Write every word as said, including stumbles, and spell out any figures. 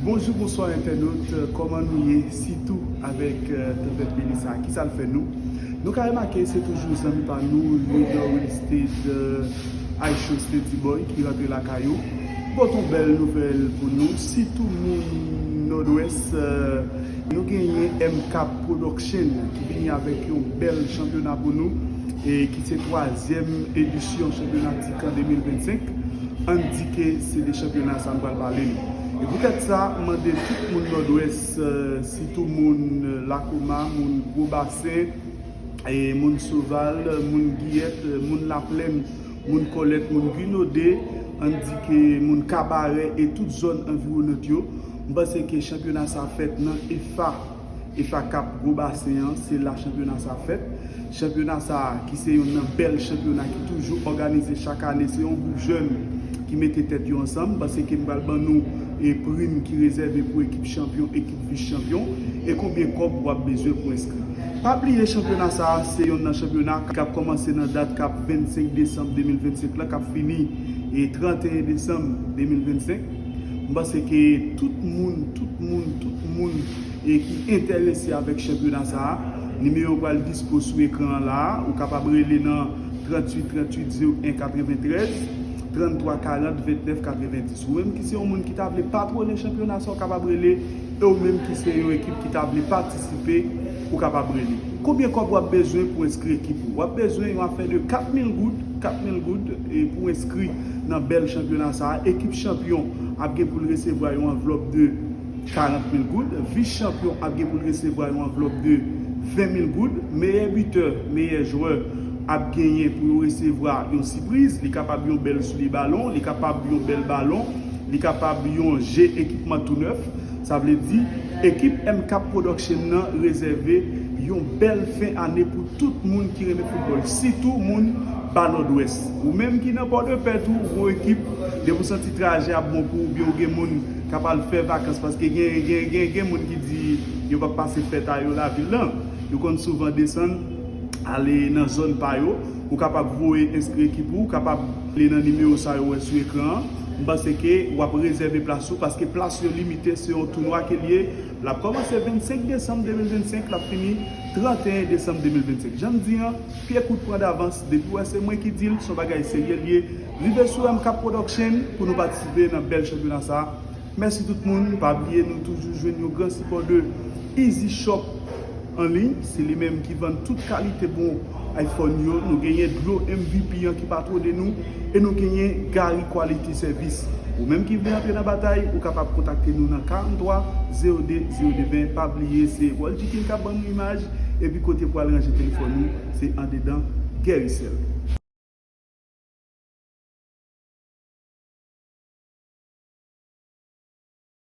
Bonjou, bonswa entènot, kòman nou ye? Sitou avèk, euh, tanpèt Melissa, kisa l fè nou? Nou ka remake se toujou zanmi pa nou, Leader Real Estate, euh, Aisho Steady Boy ki rantre lakay ou. Pote yon bèl nouvèl pou nou, sitou moun Nòdwès, euh, nou genyen M K Production ki vini avèk yon bèl chanpyona pou nou, e ki se twazyèm edisyon chanpyona Tikan de mil vennsenk. Ann di ke se de chanpyona sa m pral pale nou. E poutèt sa, m mande tout moun Nòdwès, euh, sitou moun, euh, Lakoma, moun Gwo Basen, e moun Soval, moun Giyèt, moun Laplèn, moun Kòlèt, moun Gwinode, ann di ke moun Kabarè e tout zòn anviwonant yo, m panse ke chanpyona sa fèt nan EFA, EFA Cup Gwo Basen an, se la chanpyona sa fèt. Chanpyona sa a, ki se youn nan bèl chanpyona ki toujou òganize chak ane, se yon gwoup jèn ki mete tèt yo ansanm. M panse ke m pral ban nou e prim ki rezève pou ekip chanpyon, ekip vis chanpyon, e konbyen kòb w ap bezwen pou enskri. Pa bliye chanpyona sa a, se youn nan chanpyona k ap kòmanse nan dat k ap vennsenk desanm de mil vennsenk la, k ap fini e tranteyen desanm de mil vennsenk. M panse ke tout moun, tout moun, tout moun e ki enterese avèk chanpyona sa a, nimewo pral dispo sou ekran an la a. Ou kapab rele nan tranntuit tranntuit zewo en katreventrèz, tranntwa karant ventnèf katrevendis. Ou menm ki se yon moun ki ta vle patwone chanpyona sa, ou kapab rele. E ou menm ki se yon ekip ki ta vle patisipe, ou kapab rele. Konbyen kòb w ap bezwen pou enskri ekip ou? W ap bezwen yon afè de kat mil goud, kat mil goud, e pou enskri nan bèl chanpyona sa a. Ekip chanpyon ap gen pou l resevwa yon anvlòp de karant mil goud. Vis chanpyon ap gen pou l resevwa yon anvlòp de ven mil goud. Meyè bitè, meyè jwè ap genyen pou yo resevwa yon sipriz. Li kapab yon bèl soulye balon, li kapab yon bèl balon, li kapab yon je ekipman tou nèf. Sa vle di, ekip M K Production nan rezève yon bèl fen ane pou tout moun ki renmen foutbòl, sitou moun ba Nòdwès. Ou menm ki nan Pòdepè tou, ou gon ekip, depi w santi trajè ap bon pou ou, oubyen ou gen moun k ap al fè vakans, paske gen, gen, gen, gen moun ki di yo p ap pase fèt a yo lavil lan. Yo konn souvan desann, ale nan zòn pa yo. Ou kapab voye enskri ekip ou, ou kapab rele nan nimewo sa yo wè sou ekran an. M panse ke w ap rezève plas ou, paske plas yo limite, se yon tounwa ke l ye. L ap kòmanse vennsenk desanm de mil vennsenk, l ap fini tranteyen desanm de mil vennsenk. Jan m di an, pye kout pran davans, depi w wè se mwen ki di l, se yon bagay serye l ye. Rive sou M K Production pou nou patisipe nan bèl chanpyona sa a. Mèsi tout moun, pa bliye nou toujou jwenn yon gran sipò de Easy Shop an liy, se li menm ki vann tout kalite bon iPhone yo. Nou genyen dlo M V P an ki patwone nou, e nou genyen Gary Quality Service. Ou menm ki vle antre nan batay, ou kapab kontakte nou nan karant twa zewo de zewo de ven. Pa bliye, se World Chicken k ap ban nou imaj, epi kote pou al ranje telefòn ou, se andedan Guericel.